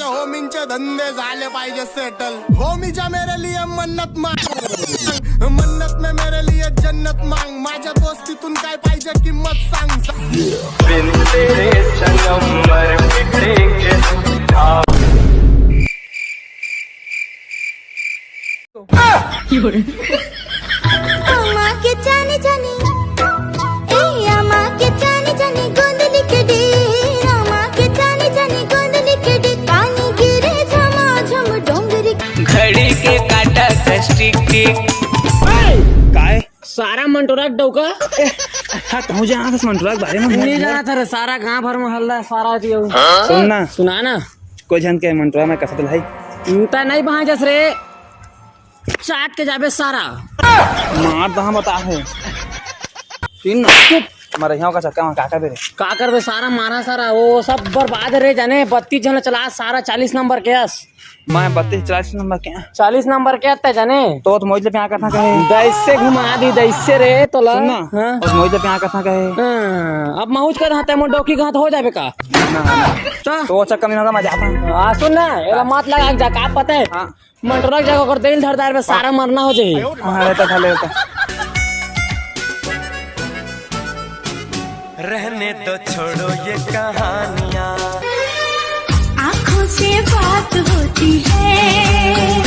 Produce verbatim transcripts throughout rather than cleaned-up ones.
होमींचे धंदे झाले पाहिजे सेटल. होमीच्या मेरे लिए मन्नत मांग, मन्नत में मेरे लिए जन्नत मांग. माझ्या दोस्तीतून काय पाहिजे किंमत सांग. बिन तेरे सनम मर मिटेंगे. अम्मा के चानी चानी, ए अम्मा के चानी चानी, गोंदली के डे, अम्मा के चानी चानी, गोंदली के डे, पानी गिरे झमाझम डोंगरी. घड़ी के काटा कस टिक टिक. काय? सारा मंटोरा डौका. ए, हा, कहूँ जा, यहाँ से मंटोरा के बारे में नहीं जाना था रे, सारा गांव भर में हल्ला है, सारा दियो. सुन ना. सुना ना. कोई जन के मंटोरा में कसत भाई. त नहीं भांजस रे. चाट के जाबे सारा. मार दहा बता है. तीन ना. चुप. मरहिया का चक्का में का करबे रे? का करबे सारा, मारा सारा, वो सब बर्बाद रे जाने. बत्तीस झन चला सारा, चालीस नंबर के अस. मैं बत्तीस, चालीस नंबर के? चालीस नंबर के अत्ते जाने. तो, तो मोइल पे आकर था कहे. दैसे घुमा दी, दैसे रे तोला. सुन ना. हाँ? और मोइल पे आकर था कहे. हाँ, अब महूज कर हाथ है, मोर डौकी घात हो जाबे का? ना, ना. तो? तो वो चक्का में ना था, मैं जाता हूँ. हाँ, सुन ना, एला मात लगा के जा, का पता है? हाँ. मंटोरा के जगह ओकर दिल धड़धाड़ में सारा मरना हो जाही. हाँ, रहता था, रहता. रहने दो, छोड़ो ये कहानियाँ. आँखों से बात होती है.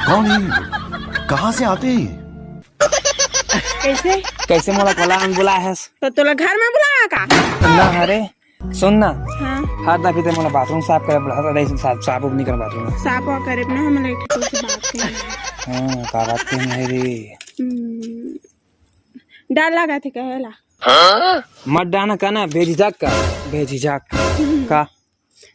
कौन है? कहाँ से आते हैं? कैसे? कैसे मोला कोला में बुलाए हस? तो तोला घर में बुलाया का? ना, अरे. सुन ना. हाँ. हाथ ना पीते मोला बाथरूम साफ करे, बुला, साफ, साफ उफ नहीं कर बाथरूम में. साफ वा करे ना, हम लोग एक ठो से बात नहीं. हाँ, का बात नहीं है रे. हम्म. डर लगा थे कहेला. मत डाना का ना, बेझिझक का, बेझिझक. हम्म. का?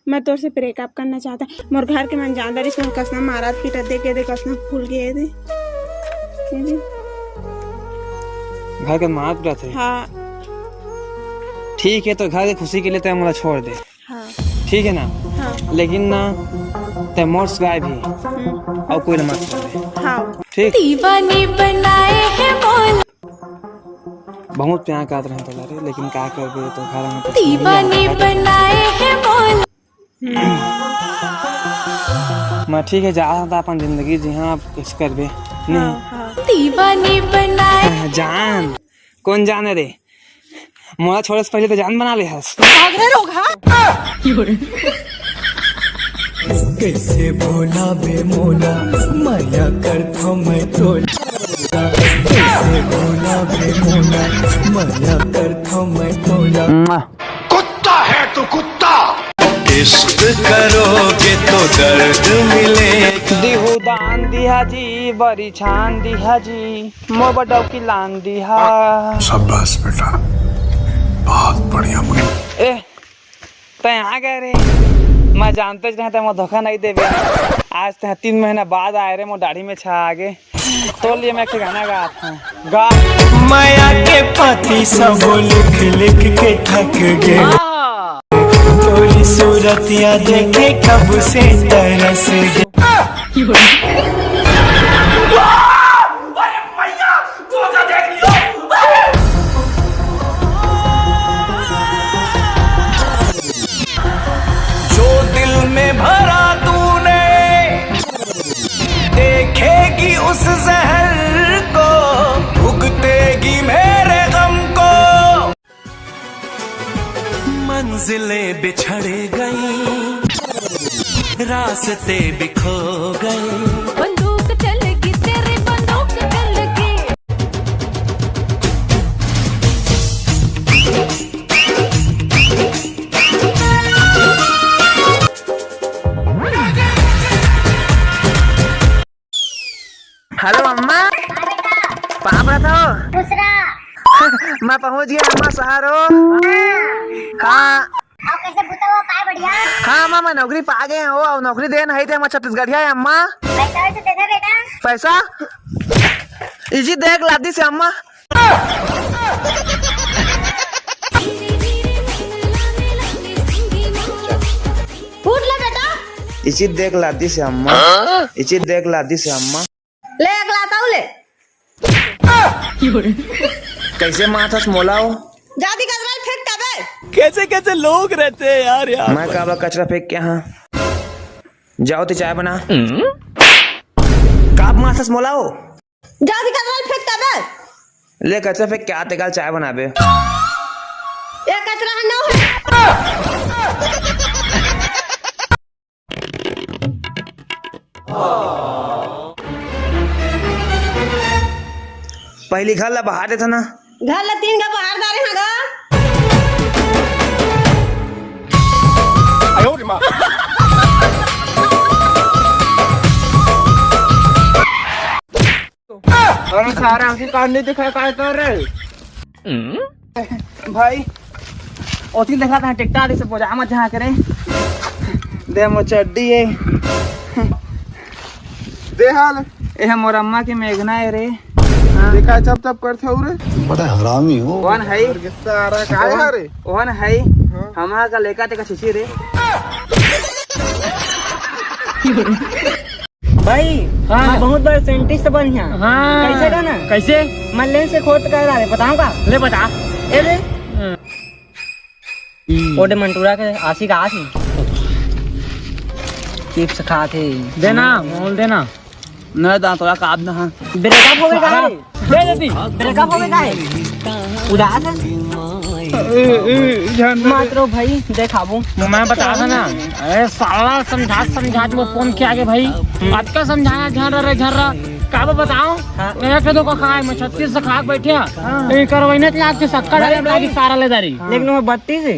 मैं तोर से ब्रेकअप करना चाहता. मोर घर के मन जानदारी, तोर कसना मारत पीटत देख के दे, कसना फूल गए दे. ये दे. घर के मारत पीटत है? हाँ. ठीक है, तो घर के खुशी के लिए तैं मोला छोड़ दे. हाँ. ठीक है ना? हाँ. लेकिन ना, तैं मोर सिवाय भी हम्म. और कोई ना मत छोड़ दे. हाँ. ठीक? दीवानी बनाए है मोला. बहुत प्यार करत रहे तोला रे, लेकिन का करबे, तो घर में तो दीवानी बनाए है मोला. मैं ठीक है, जा रहा था अपन जिंदगी जी, हाँ, आप कुछ करबे नहीं. हाँ, हाँ. दीवानी बनाए. जान, कौन जाने रे? मोला छोड़े से पहले तो जान बना ले हस. भाग रे रोगहा. कैसे भोला बे मोला, मया करथो मैं तोला. कैसे भोला बे मोला, मया करथो मैं तोला. कुत्ता है तू, कुत्ता. इश्क करोगे तो दर्द मिले. दिहू दान दिहा जी, बरी छान दिहा जी, मोर बर डौकी लान दिहा. शाबाश बेटा, बहुत बढ़िया मुन्ना. ए, तैं आ गए रे. मैं जानते रहे तैं मोर धोखा नहीं देबे. आज तैं तीन महीना बाद आए रे, मोर दाढ़ी में छा आ गए. तोर लिए मैं एक गाना गात हूँ. गा. मया के पाती सब लिख लिख के थक गए. हाँ. तोरी सूरतिया देखे कब से तरस गए. जो दिल में भरा तूने, देखेगी उस जहर को, भुगतेगी मेरे गम को. मंजिलें बिछड़ गई, रास्ते भी खो गए. बंदूक चल गई, तेरी बंदूक चल गई. हेलो अम्मा. हाँ बेटा. पाँव परत हो. दूसरा. मैं पहुंच गया अम्मा शहर हो. हाँ. हाँ. और कैसे बुता हुआ, काय बढ़िया? हाँ अम्मा, मैं नौकरी पा गए हो, और नौकरी देन है ते अम्मा, छत्तीसगढ़िया है अम्मा. पैसा वैसे दे दे बेटा. पैसा? इजी देख लादी से अम्मा. उठ ले बेटा. इसी देख लादी से अम्मा. इसी देख लादी से अम्मा. ले एक लाता हूँ, ले. कैसे माथस मोला हो? जादी गजराल फेंक तबे. कैसे कैसे लोग रहते हैं यार, यहाँ मैं पर। काबा कचरा फेंक के हाँ. जाओ ते चाय बना। काब मासस मोला हो? जा दी कचरा फेंक तबे। ले कचरा फेंक के आते काल चाय बनाबे। ये कचरा ह नौ है। पहली घर ला बाहर देथा ना। घर ला तीन गा बाहर डारे हाँ गा। अरे सारा आंखें कान नहीं दिखाए, काय कर रहे? भाई, ओती देखा था, टिकटा दे से बोझा मत जहाँ करे। दे मो चड्डी है। दे हाल। ए मोर अम्मा के मेघना है रे। हाँ। देखा, चप चप करथे हो रे। बड़ा हरामी हो। कौन है? सारा काय है रे? कौन है? हाँ। हमारा का लेका तेका छिछी रे। भाई, हाँ। मैं बहुत बड़ा साइंटिस्ट बन गया। हाँ। कैसे का ना? कैसे? मैं लेंस से खोद कर रहा है, बताऊं का? ले बता। ए रे। हाँ। ओडे मंटूरा के आशिक आस ही। चिप्स खात हे। देना, मोल देना। न दांतवा काब ना। ब्रेकअप हो गया का रे? दे देती। ब्रेकअप हो गया का है? उदास है? ए, ए, जान दे। मात्रो भाई, देखाबो। मैं बता था ना। अरे साला समझा, समझा, मैं फोन किया के भाई। अतका समझाया, झन रहा, झन रहा। का बताओ? हाँ। एक तो का खाए, मैं छत्तीस से खा के बैठे हैं। हाँ। ये करवाई ना, आज के सक्का अरे डाले, भाई। सारा ले दारी। लेकिन वो बत्तीस है।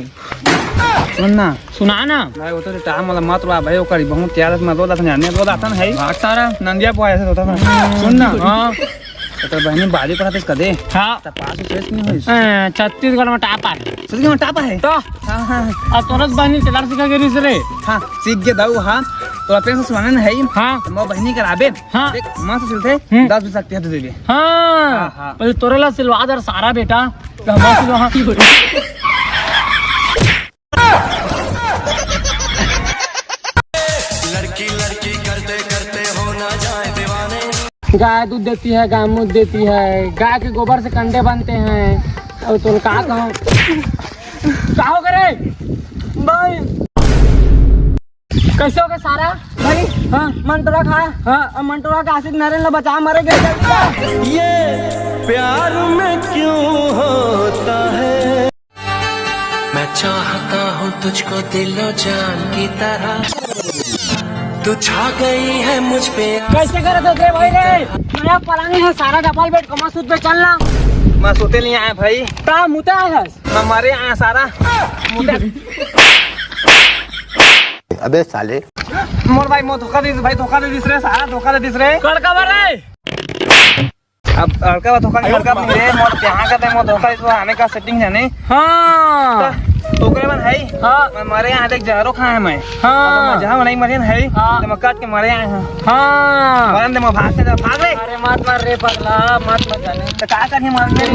सुन ना। सुना ना। भाई, वो तो रिटायर वाला मत रहा भाई, ओकरी बहुत याद है, मैं रो दातन जाने, रो दातन है। भाग सारा। नंदिया बुआ ऐसे होता था। सुन ना। हाँ। तो तेरे बहनी बाली पढ़ाते इसका दे। हाँ। तो पास उस नहीं हुई। हाँ, छत्तीसगढ़ में टापा है। छत्तीसगढ़ में टापा है? तो? हाँ, हाँ। अब तोरस बहनी टेलर सीखा गिरी से रे। हाँ, सीख गए दाऊ, हाँ। तो पेन से सुनाने नहीं है। हाँ। तो मैं बहनी कराबे। हाँ। देख, माँ से सिलते, हम्म। दस बीस सकते हैं तो दे दे। हाँ। हाँ, हाँ। पहले तोरे ला सिलवा दर सारा बेटा। लड़की लड़की करते करते हो ना जाए दीवाने। गाय दूध देती है, गाय मूत देती है, गाय के गोबर से कंडे बनते हैं। और तो का कहूँ, का हो करे भाई? कैसे हो गए सारा? भाई, हाँ। मंटोरा खाया। हाँ। और मंटोरा का आशिक नरेन ला बचा, मरे गए जल्दी। ये प्यार में क्यों होता है? मैं चाहता हूँ तुझको दिलो जान की तरह, तू छा गई है मुझ पे। कैसे करे तो दे भाई रे? नया पलानी है, सारा डबल बेड कमा सूत पे चलना। मैं सोते नहीं आया भाई। ता मुता है। मैं मरे आया सारा। मुता। अबे साले। मोर भाई, मोर धोखा दे दिस भाई, धोखा दे दिस रे, सारा धोखा दे दिस रे। कड़का बर रे। अब लड़का बा धोखा, लड़का नहीं रे, मोर यहाँ का ते मोर धोखा, इस आने का सेटिंग है नहीं। हाँ। तो ओकरे बन है। हाँ। मैं मरे यहाँ देख जहरो खाए मैं। हाँ। अब मैं जहाँ नहीं मरे है। हाँ। तो मैं काट के मरे आए हैं। हाँ। मरन दे, मैं भाग के जा, भाग रे। अरे मत मार रे पगला, मत मत जाने। तो का करिए मार के रे?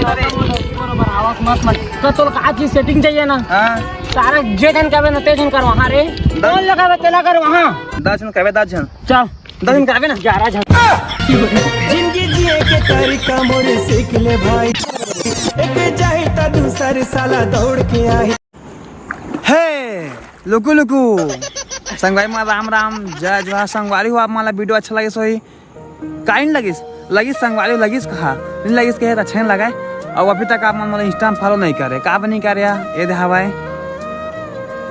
बराबर आवाज मत मत। तो तोर का चीज सेटिंग चाहिए ना? हाँ। सारा जे जन कहबे ना ते जन कर वहाँ रे। दस कौन लगावे तेला कर वहाँ? दस जन कहबे, दस जन। चल। दस जन कहबे ना। ग्यारह जन। जिंदगी जिए के तरीका मोरे सीख ले भाई। एक जाही ता दूसर साला दौड़ के आही। हे लुकु लुकु संगवारी मन राम राम, जय जोहार। संगवारी हो, आप मन ला वीडियो अच्छा लगिस होही, काइन लगिस, लगिस संगवारी, लगिस कहा, नहीं लगिस कहे त अच्छा नहीं लगे। और अभी तक आप मन मोला Insta में follow नहीं करे, का नहीं करे, ये दे हवाए,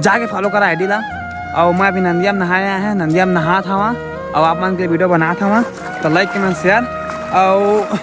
जाके follow करा आईडी ला। और मैं अभी नंदिया में नहाए आए हैं, नंदिया में नहात हवा, और आप मन के वीडियो बनात हवा, तो like, comment, share, और